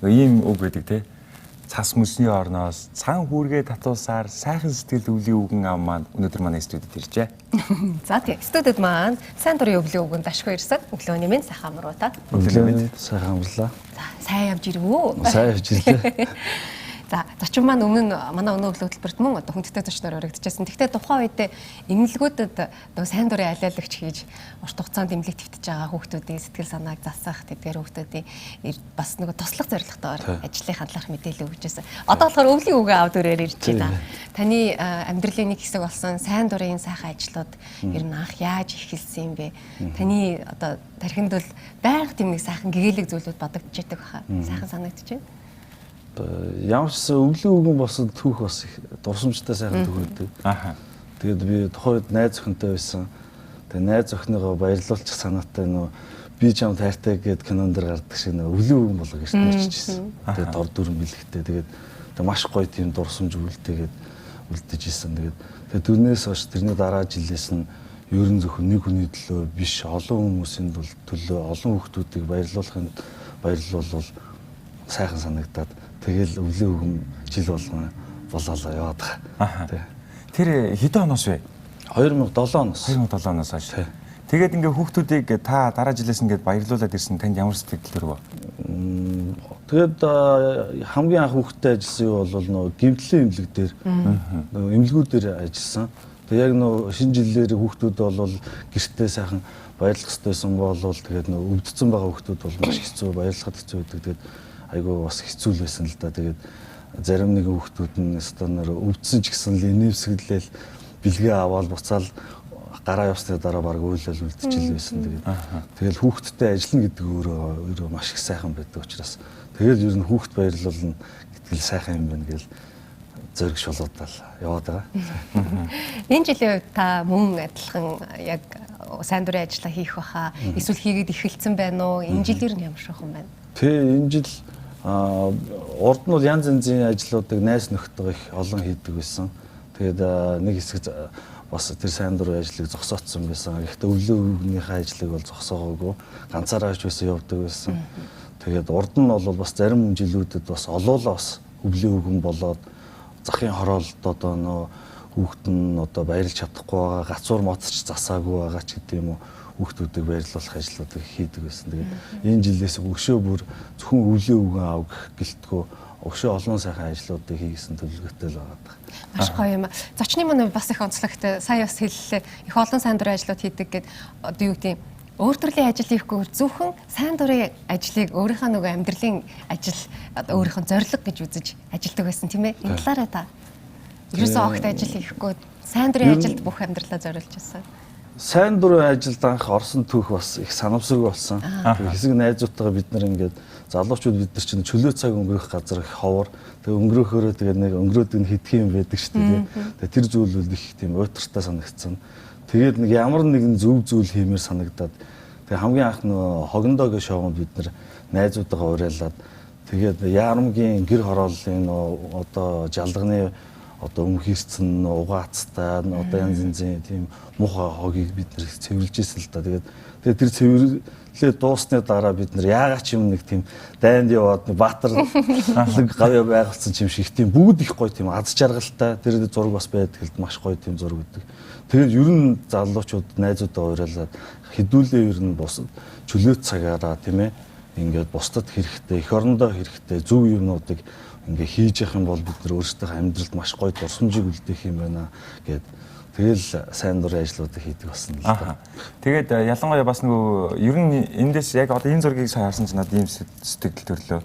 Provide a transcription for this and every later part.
Ийм үг байдаг те. Цас мөсний орноос цан хүүргээ татуулсаар сайхан сэтгэл өвлийн үгэн ам маань өнөөдөр манай студид иржээ. За тий. Студид маань сайн дурын өвлийн үгэн дашгүй ирсэн. Өглөөний минь сайхан амруу та. Өглөөний минь сайхан амрлаа. За сайн явж ирв үү? Сайн явж ирлээ. За зочин маань өмнө нь манай өнөө өглөө хөтөлбөрт мөн одоо хүндтэй зочноор урагдчихсан. Гэхдээ тухайн үед эмнэлгүүдэд нөгөө сайн дурын алиалагч хийж урт хугацаанд эмнэлэг твтэж байгаа хүүхдүүдийн сэтгэл санааг засах, тэдгээр хүүхдүүдийн бас нөгөө туслах зорилготойгоор ажлын хандлах мэдээлэл өгч байсан. Одоо болохоор өвлийн үгээ авд өрөөр ирж байна. Таны амьдралын нэг хэсэг болсон сайн дурын сайхан ажлууд ер нь анх яаж эхэлсэн юм бэ? Таны одоо тархинд бол байнга тийм нэг сайхан гэгээлэг зүйлүүд бодогдчихдаг баха. Сайхан санагдчихэв. Ямар ч гэсэн өвлийн үгэн болсон түүх бас их дурсамжтай сайхан түүх байдаг. Тэгээд би тухайн үед найз охинтой байсан. Тэгээд найз охиныгоо баярлуулчих санаатай нөө би чам тайртай гээд кинон дээр гардаг шиг нөө өвлийн үгэн болго гэж нэрчижсэн. Тэгээд дор дүрэн бэлэгтэй. Тэгээд маш гоё тийм дурсамж үлдээгээд үлдээж исэн. Тэгээд тэрнээс хойш тэрний дараа жилээс нь ерөн зөвхөн нэг хүний төлөө биш олон хүмүүсийн төлөө олон хүүхдүүдийг баярлуулахын баярлуулвал сайхан санагдаад тэгэл өвлийн үгэн жил болгон болоолоо яваад байгаа. Тэр хэдэн оноос вэ? 2007 оноос. 2007 оноос хойш. Тэгээд ингээ хүүхдүүдийг та дараа жилээс ингээд баярлуулад ирсэн танд ямар сэтгэл төрөв? Тэгээд хамгийн анх хүүхдтэй ажилласан юу бол нөгөө гимтлийн эмнэлэг дээр нөгөө эмнэлгүүдээр ажилласан. Тэгээд яг нөгөө шинэ жилээр хүүхдүүд бол гэртээ сайхан баярлах хэрэгтэй байсан бол тэгээд нөгөө өвдсөн байгаа хүүхдүүд бол маш хэцүү баярлахад хэцүү байдаг. Тэгээд айгүй бас хэцүү л байсан л да. Тэгээд зарим нэгэн хүүхдүүд нь станаар өвдсөн ч гэсэн л инээмсэглээл бэлгээ аваад буцаал гараа явсны дараа баг уйлал үлдчихэл байсан. Тэгээд тэгэл хүүхдтэй ажиллана гэдэг өөрөө маш их сайхан байдаг учраас тэгэл ер нь хүүхд баярлуулна гэдэг л сайхан юм байна гэл зориг шулуудал яваад байгаа. Энэ жилийн үед та мөн адилхан яг сайн дурын ажлаа хийх байхаа эсвэл хийгээд эхэлсэн байна уу? Энэ жил ер нь ямар шухан байна? Тий, энэ жил урд нь бол янз янзын ажлуудыг найз нөхдөйгөө их олон хийдэг байсан. Тэгээд нэг хэсэг бас тэр сайн дурын ажлыг зогсоотсон байсан. Гэхдээ өвлийн үгнийхээ ажлыг бол зогсоогоогүй. Ганцаараа ч байсан явдаг байсан. Тэгээд урд нь бол бас зарим жилүүдэд бас олоолаа бас өвлийн үгэн болоод захын хороолт одоо нөө хүүхэд нь одоо баярлж чадахгүй байгаа, гацуур моцч засаагүй байгаа ч гэдэг юм уу хүүхдүүдийг баярлуулах ажлуудыг хийдэг байсан. Тэгээд энэ жилээс өшөө бүр зөвхөн өвлийн үгэн ав гэх гэлтгүү өшөө олон сайхан ажлуудыг хийсэн төлөвлөгөөтэй л байгаа. Маш гоё юм. Зочны маань бас их онцлогтой. Сая бас хэллээ. Их олон сайн дурын ажлууд хийдэг гэд одоо юу гэдэг юм өөр төрлийн ажил хийхгүй зөвхөн сайн дурын ажлыг өөрийнхөө нөгөө амьдралын ажил одоо өөрийнхөө зорилго гэж үзэж ажилдаг байсан тийм ээ. Энэ талаараа та ерөөсөө огт ажил хийхгүй сайн дурын ажилд бүх амьдралаа зориулж байсан. Сайн дурын ажилд анх орсон түүх бас их санамсаргүй болсон. Хэсэг найзуудтайгаа бид нар ингээд залуучууд бид нар чинь чөлөө цаг өнгөрөх газар их ховор. Тэгээ өнгөрөөхөөрөө тэгээ нэг өнгөрөөд нь хитгэн юм байдаг шүү дээ. Тэгээ тэр зүйл бол их тийм уйтгартай санагдсан. Тэгээд нэг ямар нэгэн зөв зүйл хиймээр санагдаад тэгээ хамгийн анх нөгөө хогондоо гэх шоунд бид нар найзуудтайгаа уриалаад тэгээд яармгийн гэр хорооллын нөгөө одоо жалганы одоо өмхийрцэн угаацтай одоо янз янзын тийм муухай хогийг бид нэр цэвэрлж ирсэн л да. Тэгээд тэр цэвэрлээ дуусны дараа бид нар яагаад ч юм нэг тийм дайнд яваад нэг баатар гавья байгуулсан юм шиг тийм бүгд их гоё тийм аз жаргалтай тэр зураг бас байдаг л маш гоё тийм зураг өгдөг. Тэгээд ер нь залуучууд найзуудаа уриалаад хэдүүлээ ер нь бус чөлөө цагаараа тийм ээ ингээд бусдад хэрэгтэй, эх орондоо хэрэгтэй зөв юмнуудыг ингээ хийж явах юм бол бид нар өөрсдийнхөө амьдралд маш гоё дурсамжийг үлдээх юм байна гэд тэгэл сайн дурын ажлуудыг хийдэг болсон л да. Тэгээд ялангуяа бас нөгөө ер нь эндээс яг одоо энэ зургийг сайн харсан чинь надад ийм сэтгэл төрлөө.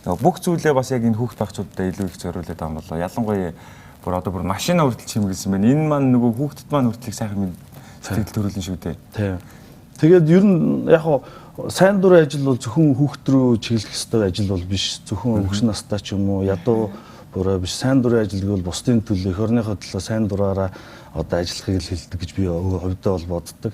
Нөгөө бүх зүйлээ бас яг энэ хүүхд багчуудад илүү их зориулаад байгаа юм болоо. Ялангуяа бүр одоо бүр машина хүртэл чимгэлсэн байна. Энэ маань нөгөө хүүхдэд маань хүртэл их сайхан сэтгэл төрүүлнэ шүү дээ. Тийм. Тэгээд ер нь яг сайн дурын ажил бол зөвхөн хүүхд рүү чиглэх ёстой ажил бол биш. Зөвхөн өвгшин настай ч юм уу ядуу бүрээ биш. Сайн дурын ажил гэвэл бусдын төлөө, эх орныхоо төлөө сайн дураараа одоо ажиллахыг л хэлдэг гэж би хувьдаа бол боддог.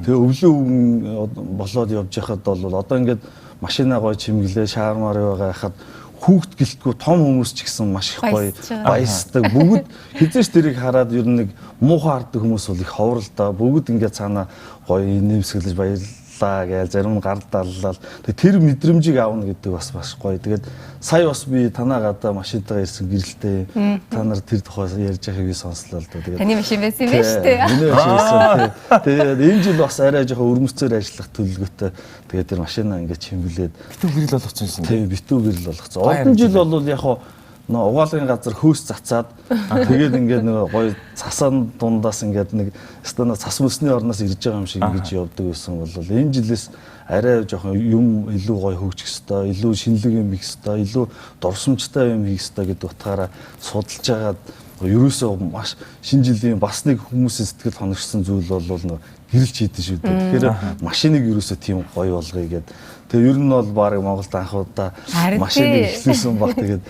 Тэгээ өвлийн үгэн болоод явж байхад бол одоо ингээд машина гоё чимгэлээ шаармаар байгаа хахад хүүхд гэлтгүй том хүмүүс ч гэсэн маш их гоё баясдаг. Бүгд хизээч тэрийг хараад ер нь нэг муухай хардаг хүмүүс бол их ховор л да. Бүгд ингээд цаана гоё нэмсгэлж баярлаж даллаа гээл, зарим нь гар даллаа. Тэгээ тэр мэдрэмжийг авна гэдэг бас маш гоё. Тэгээд сая бас би танаа гадаа машинтайгаа ирсэн гэрэлтэй та нар тэр тухай ярьж байгааг би сонслоо л доо. Тэгээд таны машин байсан юм байна шүү дээ. Миний машин байсан. Тэгээд энэ жил бас арай жоохон өрмөцөөр ажиллах төлөвлөгөөтэй. Тэгээд тэр машинаа ингээд чимгэлээд битүү гэрэл болгоцсон юм. Тийм, битүү гэрэл болгоцсон. Олон жил бол яг хуу нөө угаалгын газар хөөс цацаад тэгээд ингээд нөгөө гоё цасан дундаас ингээд нэг станаа цас мөсний орноос ирж байгаа юм шиг ингэж явдаг байсан бол энэ жилээс арай жоохон юм илүү гоё хөгжих хэвээр, илүү шинэлэг юм хийх хэвээр, илүү дурсамжтай юм хийх хэвээр гэдэг утгаараа судалж агаад ерөөсөө маш шинэ жилийн бас нэг хүмүүсийн сэтгэл хоногшсон зүйл бол нөгөө гэрэлч хийдэн шүү дээ. Тэгэхээр машиныг ерөөсөө тийм гоё болгоё гэд. Тэгээ ер нь бол баг Монголд анх удаа машиныг эхлүүлсэн баг. Тэгээд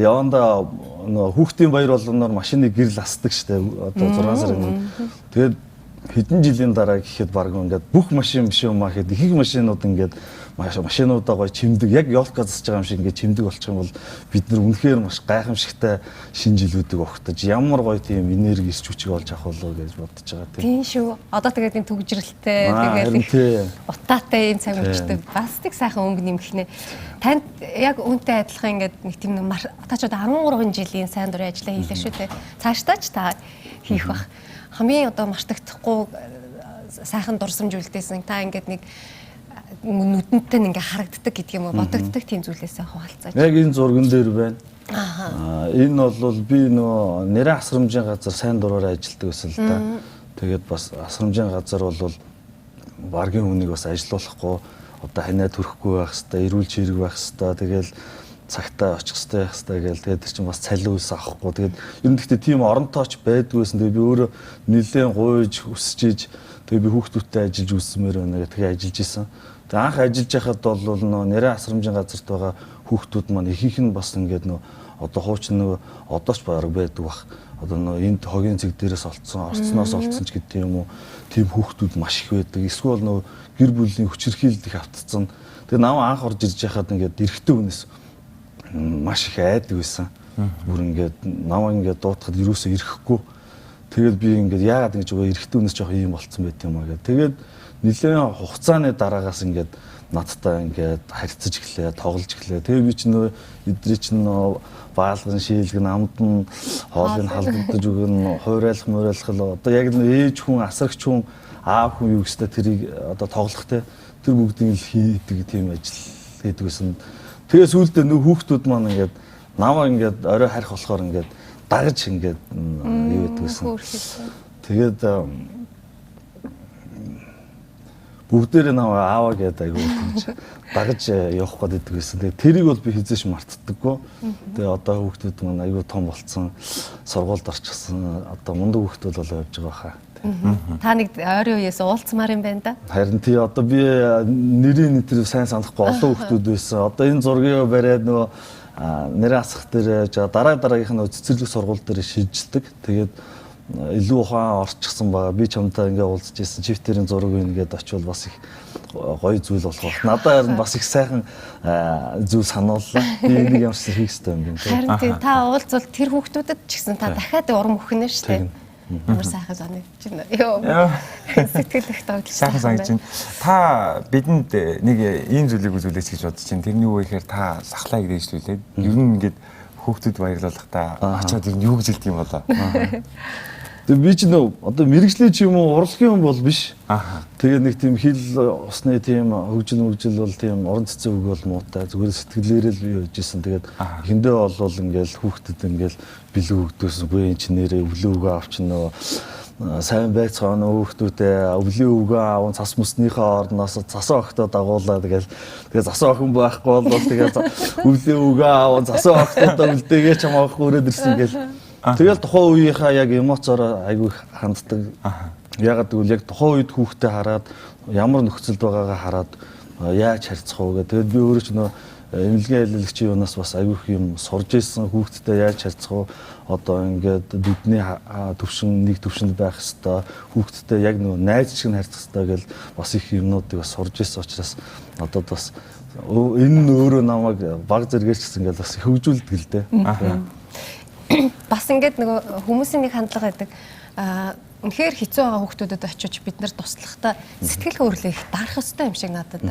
явандаа нөгөө хүүхдийн баяр болгоноор машиныг гэрэл асдаг штэ. Одоо 6 сарын өмнө. Тэгээд хэдэн жилийн дараа гэхэд баг ингээд бүх машин биш юм аа гэхэд их их машинууд ингээд машинуудаа гоё чимдэг, яг ёлка засаж байгаа юм шиг ингээд чимдэг болчих юм бол бид нар үнэхээр маш гайхамшигтай шинэ жилүүдийг огтож ямар гоё тийм энерги ирч хүчийг олж авах болоо гэж бодож байгаа тийм. Тийм шүү. Одоо тэгээд энэ түгжрэлтэй тэгээд их утаатай ийм цаг мөчтэй бас нэг сайхан өнгө нэмэх нэ. Танд яг үүнтэй адилхан ингээд нэг тийм та ч одоо 13 жилийн сайн дурын ажлаа хийлээ шүү дээ. Цаашдаа ч та хийх бах. Хамгийн одоо мартагдахгүй сайхан дурсамж үлдээсэн та ингээд нэг нүдэнтэй ингээ харагддаг гэдэг юм уу, бодогддог тийм зүйлээсээ хуваалцаач. Яг энэ зурган дээр байна. Энэ бол би нөгөө нэрээ асрамжийн газар сайн дураараа ажилладаг байсан л да. Тэгээд бас асрамжийн газар бол баргийн хүнийг бас ажилуулахгүй, одоо ханиа төрөхгүй байх хэвээр, эрүүл чирэг байх хэвээр, тэгэл цагтаа очих хэвээр байх хэвээр гээл. Тэгээд тэр чинь бас цалин үйлс авахгүй. Тэгээд ер нь гэхдээ тийм оронтооч байдгүйсэн. Тэгээд би өөрөө нэлээд гуйж өсөж иж тэгээд би хүүхдүүдтэй ажиллаж үүсмээр байна гэх тэгээд ажиллаж исэн. Тэгээд анх ажиллаж байхад бол нөө нэрээ асрамжийн газарт байгаа хүүхдүүд маань ихэнх нь бас ингээд нөө одоо хуучин нөгөө одоо ч бараг байдаг бах. Одоо нөө энд хогийн цэг дээрээс олцсон, орцноос олцсон ч гэдэг юм уу. Тийм хүүхдүүд маш их байдаг. Эсвэл нөө гэр бүлийн хүчирхийлэлд их автцсан. Тэгээд намаа анх орж ирж байхад ингээд эрэгтэй хүнээс маш их айдаг байсан. Бүр ингээд намаа ингээд дуутахад юусоо ирэхгүй. Тэгээд би ингээд яагаад ингэж байгаа эрэгтэй хүнээс жоох ийм болцсон байт юм аа гэдэг. Тэгээд нэлээд хугацааны дараагаас ингээд надтай ингээд харьцаж эхлэе, тоглож эхлэе. Тэгээ би чинь нөө эдрий чинь нөө баалган шийлгэн амд нь хоолыг халдвардаж өгөн, хуурайлах муурайлах л одоо яг нөө ээж хүн, асрагч хүн, аав хүн юу гэстэй тэрийг одоо тоглох те тэр бүгдийг л хийдэг тийм ажил хийдэг байсан. Тэгээ сүүлдээ нөө хүүхдүүд маань ингээд намаа ингээд орой харих болохоор ингээд дагаж ингээд юу гэдэг байсан. Тэгээд бүгдээрээ намаа аава гэдэг айгуу тэгж дагаж явах гээд байсан. Тэгээ тэрийг бол би хизээш мартдаггүй. Тэгээ одоо хүүхдүүд маань айгуу том болцсон, сургуульд орчихсон. Одоо мундаг хүүхдүүд болоо явж байгаа хаа. Та нэг ойрын үеэс уулзмаар юм байна да. Харин тий одоо би нэрийн тэр сайн санахгүй олон хүүхдүүд байсан. Одоо энэ зургийг бариад нөгөө нэрээ асах дээр явж байгаа дараа дараагийнх нь цэцэрлэг сургууль дээр шилжилдэг. Тэгээд илүү ухаан орчихсон байгаа. Би чамтай ингээ уулзж ирсэн чифтэрийн зураг ингээд очивол бас их гоё зүйл болох байх. Надад харин бас их сайхан зүйл санууллаа. Би энийг ямарсан хийх ёстой юм бэ. Харин тий та уулзвал тэр хүүхдүүдэд ч гэсэн та дахиад урам өгнө шүү дээ. Ямар сайхан санагдаж байна. Йоо. Сэтгэл их тоглож. Сайхан санагдаж байна. Та бидэнд нэг ийм зүйлийг үзүүлээч гэж бодож байна. Тэр нь юу вэ гэхээр та сахлаа дээшлүүлээд ер нь ингээд хүүхдүүд баярлалахдаа очиод ер нь юу гэж хэлдэг юм болоо. Тэгээ би ч нөө одоо мэрэгжлийн ч юм уу урлагийн хүн бол биш. Тэгээ нэг тийм хил усны тийм хөгжил мөгжил бол тийм орон цэцэн үг бол муутай. Зүгээр сэтгэлээрээ л би явж исэн. Тэгээд эхэндээ болвол ингээл хүүхдэд ингээл бэлэг өгдөөсөн. Үгүй энэ ч нэрээ өвлөө өгөө авчин нөө сайн байцгаана хүүхдүүдээ өвлийн өгөө аав цас мөснийхээ орноос цасан огтоо дагуулаад тэгэл тэгээ засан охин байхгүй бол тэгээ өвлийн өгөө аав засан огтоо үлдээгээ ч амаахгүй өрөөд ирсэн гэл. Тэгэл тухайн үеийнхаа яг эмоцороо айгүй ханддаг. Ягаад гэвэл яг тухайн үед хүүхдээ хараад ямар нөхцөлд байгаагаа хараад яаж харьцах вэ гэх. Тэгээд би өөрөө ч нөө эмнэлгийн аяллагчийн юунаас бас айгүй их юм сурж ирсэн. Хүүхдтэй яаж харьцах вэ? Одоо ингээд нүдний төвшин нэг төвшөнд байх хэвээр, хүүхдтэй яг нөө найз шиг нь харьцах хэвээр гэл бас их юмнуудыг бас сурж ирсэн учраас надад бас энэ нь өөрөө намайг баг зэрэгээс ч гэсэн ингээд бас хөгжүүлдэг л дээ. Бас ингээд нөгөө хүмүүсийн нэг хандлага байдаг. Үнэхээр хэцүү байгаа хүүхдүүдэд очиж бид нар туслахдаа сэтгэл хөдлөлийг их дарах ёстой юм шиг надад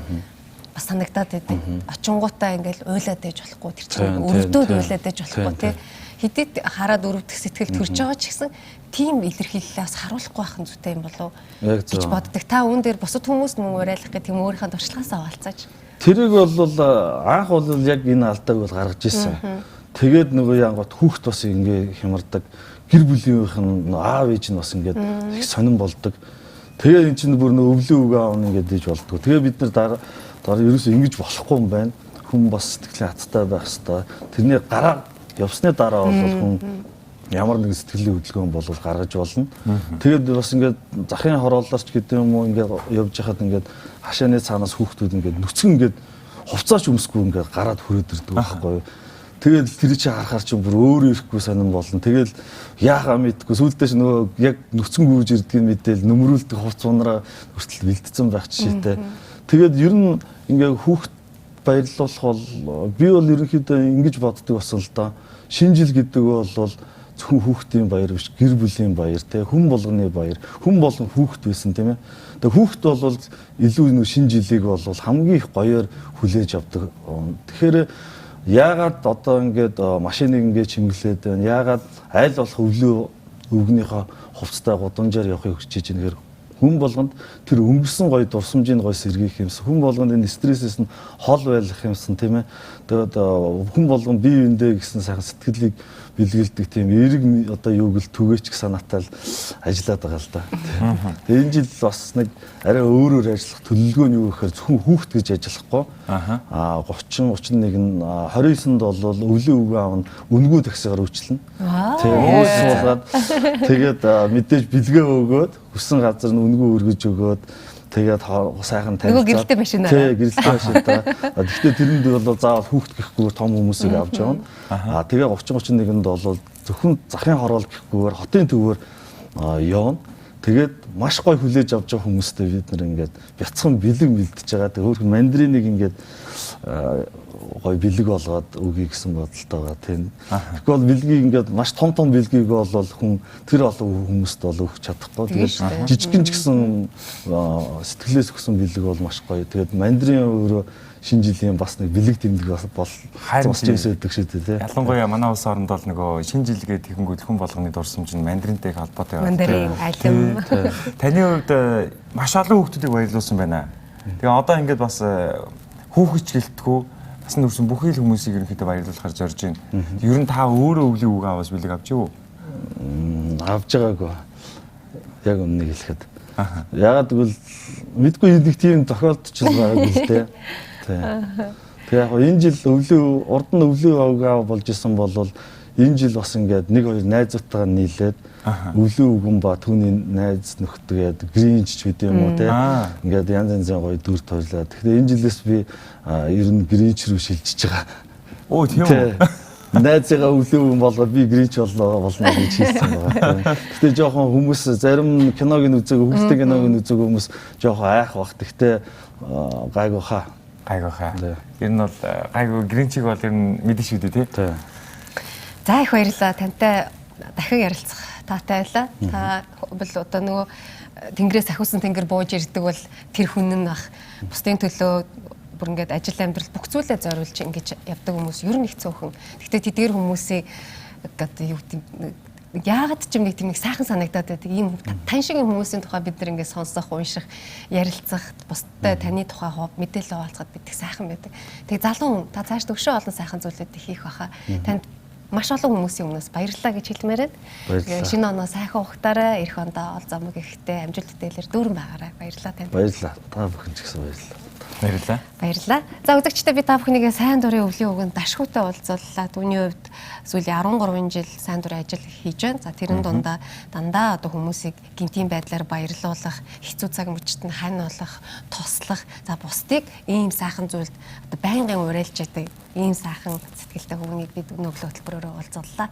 бас санагдаад байдаг. Очингуудаа ингээл уйлаад байж болохгүй, тэр чинь өрөвдөөд уйлаад байж болохгүй тий. Хэдийд хараад өрөвдөх сэтгэл төрж байгаа ч гэсэн тийм илэрхийллээ бас харуулахгүй байх нь зүйтэй юм болов гэж боддог. Та үүн дээр бусад хүмүүст мөн уриалах гэх тийм өөрийнхөө туршлагаасаа хаваалцаач. Тэрийг бол анх бол яг энэ алдааг бол гаргаж ирсэн. Тэгээд нөгөө янгот хүүхд бас ингээ хямардаг. Гэр бүлийнх нь аав ээж нь бас ингээд их сонирн болдог. Тэгээ эн чинь бүр нөгөө өвлөө үгээ аавна ингээд дийж болдгоо. Тэгээ бид нар дараа дараа ерөөсөө ингэж болохгүй юм байна. Хүн бас сэтгэлийн хаттай байх хэвээр. Тэрний гараа явсны дараа бол хүн ямар нэгэн сэтгэлийн хөдөлгөөн бол гаргаж болно. Тэгээд бас ингээд захын хорооллоор ч гэдэг юм уу ингээд явж хахад ингээд хашааны цаанаас хүүхдүүд ингээд нүцгэн ингээд хувцаач өмсөхгүй ингээд гараад хүрээд ирдэг байхгүй юу. Тэгэл тэр чинь харахаар чинь бүр өөр ирэхгүй сонирн болно. Тэгэл яахаа мэдгүй сүүлдээ ч нөгөө яг нүцгэн гүйж ирдгийг мэдээл нөмрүүлдэг хувц унараа хүртэл бэлтцэн байх жишээтэй. Тэгээд ер нь ингээ хүүхд баярлуулах бол би бол ерөнхийдөө ингэж боддог болсон л доо. Шинэ жил гэдэг бол зөвхөн хүүхдийн баяр биш, гэр бүлийн баяр те, хүн болгоны баяр, хүн болгон хүүхд байсан тийм ээ. Тэгээ хүүхд бол илүү нөө шинэ жилийг бол хамгийн их гоёор хүлээж авдаг. Тэгэхээр яагаад одоо ингээд машиныг ингээд чимэглээд байна? Яагаад аль болох өвлөө өвгнийхөө хувцастай гудамжаар явахыг хүчиж байгаа нэхэр хүн болгонд тэр өнгөрсөн гоё дурсамжийг гоё сэргийх юмсан. Хүн болгонд энэ стрессээс нь хол байлгах юмсан тийм ээ. Тэгээд хүн болгон бие биендээ гэсэн сайхан сэтгэлийг бэлгэлдэг тийм эерэг одоо юу гэл түгээчих санаатай л ажиллаад байгаа л да. Тэгээд энэ жил бас нэг арай өөрөөр ажиллах төлөвлөгөө нь юу гэхээр зөвхөн хүүхд гэж ажиллахгүй. Аа 30 31 29-нд бол өвлийн үгэн аав нь үнгүү таксигаар үйлчлэнэ. Тийм өөс суулгаад тэгээд мэдээж бэлгээ өгөөд хүссэн газар нь үнгүү өргөж өгөөд тэгээд сайхан танилцаад. Нөгөө гэрэлтэй машинаараа. Тий, гэрэлтэй машинтаа. Гэхдээ тэрэнд бол заавал хүүхд гэхгүй том хүмүүсийг авч явна. Аа тэгээ 30 31-нд бол зөвхөн захын хороол гэхгүйгээр хотын төвөөр явна. Тэгээд маш гоё хүлээж авч байгаа хүмүүстэй бид нар ингээд бяцхан бэлэг бэлдэж байгаа. Тэгээ хөөрхөн мандариныг ингээд гоё бэлэг болгоод өгье гэсэн бодолтой байгаа тийм. Тэгэхгүй бол бэлгийг ингээд маш том том бэлгийг бол хүн тэр олон хүмүүст бол өгч чадахгүй. Тэгээд жижигхэн ч гэсэн сэтгэлээс өгсөн бэлэг бол маш гоё. Тэгээд мандарин өөрөө шинэ жилийн бас нэг бэлэг тэмдэг бас бол бас жимс өгдөг шүү дээ тийм. Ялангуяа манай улс оронд бол нөгөө шинэ жилгээ тэгэнгүүт хүн болгоны дурсамж нь мандаринтай их холбоотой байна. Мандарин, алим. Таны хувьд маш олон хүүхдүүдийг баярлуулсан байна. Тэгээ одоо ингээд бас хүүхэж гэлтгүү насан турш бүхий л хүмүүсийг ерөнхийдөө баярлуулахар зорж байна. Ер нь та өөрөө өвлийн үг аваас бэлэг авч юу? Авч байгаагүй. Яг үннийг хэлэхэд. Яагаад гэвэл мэдгүй нэг тийм тохиолдож байгаагүй л дээ. Тэгээ яг энэ жил өвлийн урд нь өвлийн үг болж исэн бол энэ жил бас ингээд нэг хоёр найзуудтайгаа нийлээд өвлийн үгэн ба түүний найз нөхдөд Гринч ч гэдэг юм уу те ингээд янз янзын гоё дүр тойлоо. Тэгэхээр энэ жилээс би ер нь Гринч рүү шилжиж байгаа. Оо тийм үү. Найзыгаа өвлийн үгэн болгоод би Гринч болно гэж хэлсэн байгаа. Гэтэ жоохон хүмүүс зарим киног нь үзээгүй, хүүхдийн киног нь үзээгүй хүмүүс жоохон айх бах. Гэтэ гайгүй хаа. Гайгүй хаа. Ер нь бол гайгүй Гринчийг бол ер нь мэдэн шүү дээ тий. За их баярлалаа. Тантай дахин ярилцах таатай байлаа. Та бол одоо нөгөө тэнгэрээс ахиусан тэнгэр бууж ирдэг бол тэр хүн нь ах бусдын төлөө бүр ингээд ажил амьдрал бүх зүйлээ зориулж ингэж явдаг хүмүүс ер нь их цөөхөн. Гэхдээ тэдгээр хүмүүсийг одоо юу гэдэг яагаад ч юм нэг тийм нэг сайхан санагдаад байдаг. Ийм тань шиг хүмүүсийн тухай бид нар ингээд сонсох, унших, ярилцах, бусдад таны тухай мэдээлэл хуваалцахад бид их сайхан байдаг. Тэгээ залуу хүн та цааш төгшөө олон сайхан зүйлүүдийг хийх байхаа. Танд маш олон хүмүүсийн өмнөөс баярлалаа гэж хэлмээр байна. Шинэ оноо сайхан ухтаарай, эх ондоо ол замаг ихтэй амжилт бүтээлээр дүүрэн байгаарай. Баярлалаа танд. Баярлалаа. Та бүхэн ч гэсэн баярлалаа. Баярлалаа. Баярлалаа. За үзэгчдээ би та бүхнийг сайн дурын өвлийн үгэнд дашгуутай уулзууллаа. Түүний хувьд сүүлийн 13 жил сайн дурын ажил хийж байна. За тэрэн дундаа дандаа одоо хүмүүсийг гинтийн байдлаар баярлуулах, хэцүү цаг мөчид нь хань болох, туслах, за бусдыг ийм сайхан зүйлд одоо байнгын уриалж яадаг ийм сайхан сэтгэлтэй хүмүүнийг бид өнөөглөө хөтөлбөрөөр уулзууллаа.